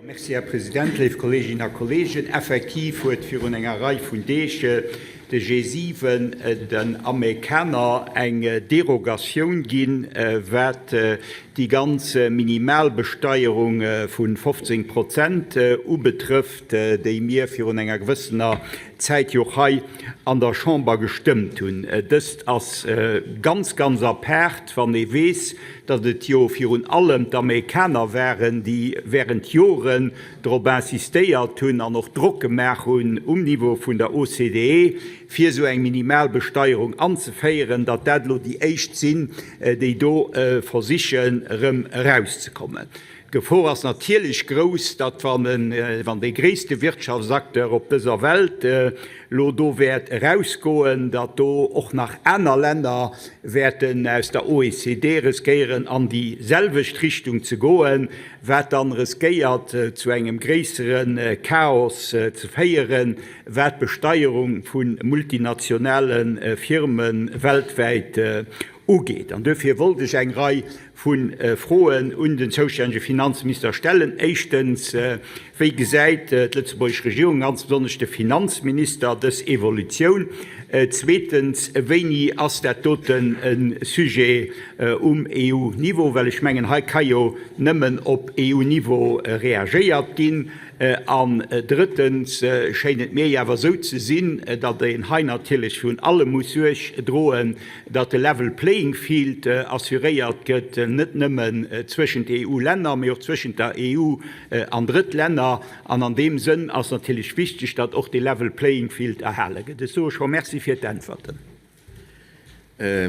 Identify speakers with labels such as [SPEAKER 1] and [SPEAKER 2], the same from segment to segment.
[SPEAKER 1] Merci, Här President, léif Kolleeginnen a Kolleegen. Effektiv huet virun enger Rei vun Deeg de G7 den Amerikaner eng Derogatioun ginn, wat déi ganz Minimalbesteierung vu 15 Prozent ubetrëfft, déi mir virun enger gewëssener Zäit jo och hei an der Chamber gestëmmt hunn. Dëst ass ganz, ganz apaart, wann ee weess, datt et jo virun allem d'Amerikaner waren, déi während Joren drop insistéiert hunn an och Drock gemaach hunn um Niveau vun der OCDE, fir esou eng Minimalbesteierung anzeféieren, datt dat elo déi éischt sinn, déi do versichen erëm erauszekommen. D'Gefor ass natierlech grouss, datt wann dee gréisste Wirtschaftsacteur op dëser Welt elo do wäert erausgoen, datt do och nach aner Länner wäerten aus der OECD riskéieren an déi selwecht Richtung ze goen, wat dann riskéiert zu engem gréissere Chaos ze féieren, wat d'Besteierung vu multinationale Firme weltwäit ugeet. An duerfir wollt ech eng Rei vu Froen un den zoustännege Finanzminister stellen. Éischtens, Wéi gesäit d'lëtzebuergesch Regierung, ganz besonnesch de Finanzminister, dës Evolutioun? Zweetens, Wéini ass dat doten e Sujet um EU-Niveau? Well ech mengen, hei ka jo nëmmen op EU-Niveau reagéiert ginn. An drëttens schéint et mir jo awer esou ze sinn, datt een hei natierlech virun allem muss Suerg droen, datt de level playing field assuréiert gëtt, net nëmmen zwëschent EU-Länner, mee och zwëschent der EU an Drëttlänner. An an deem Sënn ass natierlech wichteg, datt och dee level playing field erhale gëtt. Ech soe scho Merci fir d'Äntwerten.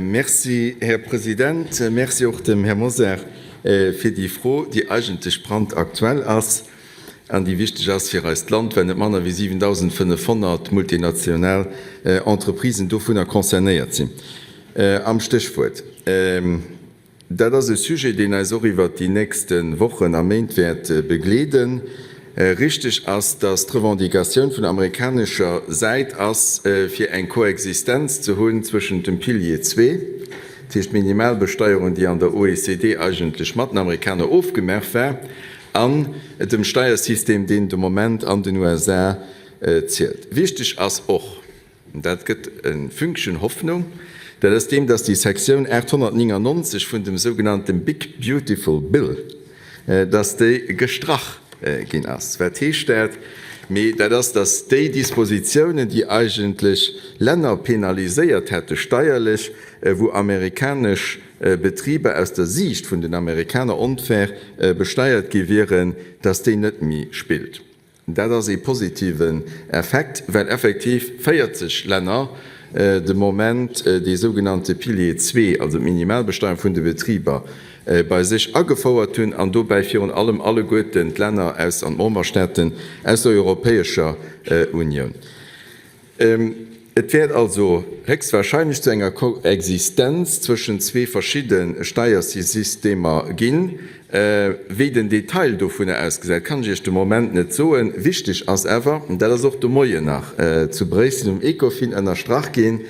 [SPEAKER 2] Merci, Här President. Merci och dem Här Mosar fir déi Fro, déi eigentlech brandaktuell ass an déi wichteg ass fir eist Land, well net manner wéi 7.500 multinational Entreprisen dovunner concernéiert sinn. Am Stéchwuert. Dat ass e Sujet, deen eis och iwwert déi nächste Wochen a Méint wäert begleeden. Richteg ass, datt d'Revendicatioun vun amerikanescher Säit ass, fir eng Koexistenz ze hunn zwëschent dem Pilier zwee, dat heescht d'Minimalbesteierung, déi an der OECD eigentlech mat den Amerikaner ofgemaach war, an dem Steiersystem, deen de Moment an den USA zielt. Wichteg ass och, Dat gëtt e Fünkchen Hoffnung. Dat ass deem, dass déi Sektioun 899 vun dem sougenannte Big Beautiful Bill, dass déi gestrach ginn ass. Wat heescht dat? Mee dat ass, dass déi Dispositiounen, déi eigentlech Länner penaliséiert hätte steierlech, wou amerikanesch Betriber aus der Siicht vun den Amerikaner onfair besteiert gi wieren, dass déi net méi spillt. Dat ass ee positiven Effekt, well effektiv 40 Länner de Moment dee sougenannte Pilier zwee, also d'Minimalbesteierung vun de Betriber, bei sech agefouert hunn an dobäi virun allem alleguerten d'Länner aus an d'Memberstaaten aus der Europäescher Unioun. Et wäert also héchstwahrscheinlech zu enger Koexistenz zwëschen zwee verschidde Steiersystemer ginn. Wéi den Detail dovunner ausgesäit, kann ech Iech de Moment net soen. Wichteg ass awer, an dat ass och de Moien nach zu Bréissel um Ecofin ënnerstrach ginn,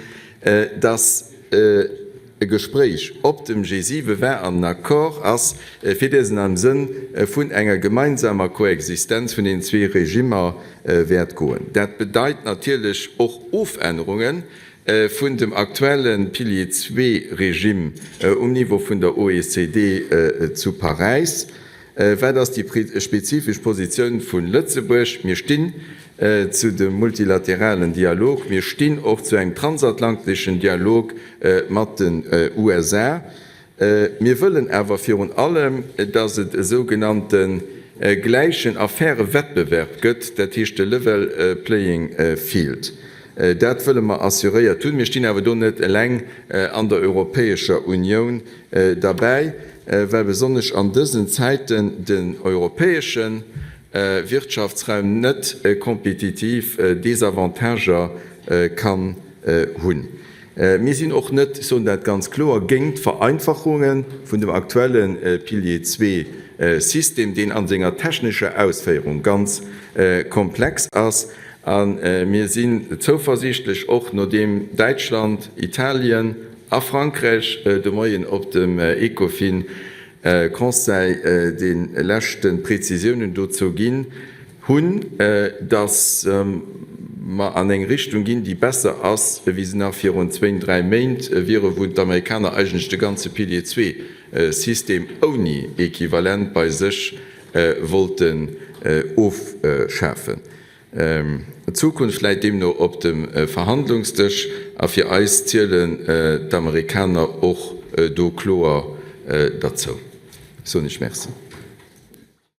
[SPEAKER 2] dass e Gespréich op dem G7 war an en Accord ass, fir desen am Sënn vun enger gemeinsamer Koexistenz vun den zwee Regimmer wäert goen. Dat bedeit natierlech och Ofännerunge vun dem aktuelle Pilier II-Regime um Niveau vun der OECD zu Paräis. Wat ass déi spezifesch Positioun vu Lëtzebuerg? Mir stinn zu dem multilateralen Dialog. Mir stinn och zu engem transatlanteschen Dialog mat den USA. Mir wëllen awer virun allem, dass et e sougenannte gläichen a faire Wettbewerb gëtt, dat heescht de level playing field. Dat wëlle mer assuréiert hunn. Mir stinn awer do net eleng an der Europäescher Unioun derbäi, well besonnesch an dësen Zäiten den europäesche Wirtschaftsraum net kompetitiv Desavantager kann hunn. Mir sinn och net, ech soen dat ganz kloer, géint d'Vereinfachunge vun dem aktuelle Pilier zwee System, deen a senger technescher Ausféierung ganz komplex ass. A mir sinn zouversiichtlech, och nodeem Däitschland, Italien a Frankräich de Moien op dem Ecofin. Conseil dee leschte Prezisiounen dozou ginn hunn, datt mer an eng Richtung ginn, déi besser ass, wéi se nach virun zwéin, dräi Méint wieren, wou d'Amerikaner eigentlech de ganze Pilier II-System ouni Equivalent bei sech wollten ofschafen. D'Zukunft läit deemno op dem Verhandlungsdësch a fir eis zielen d'Amerikaner och do kloer derzou. Soen ech Merci.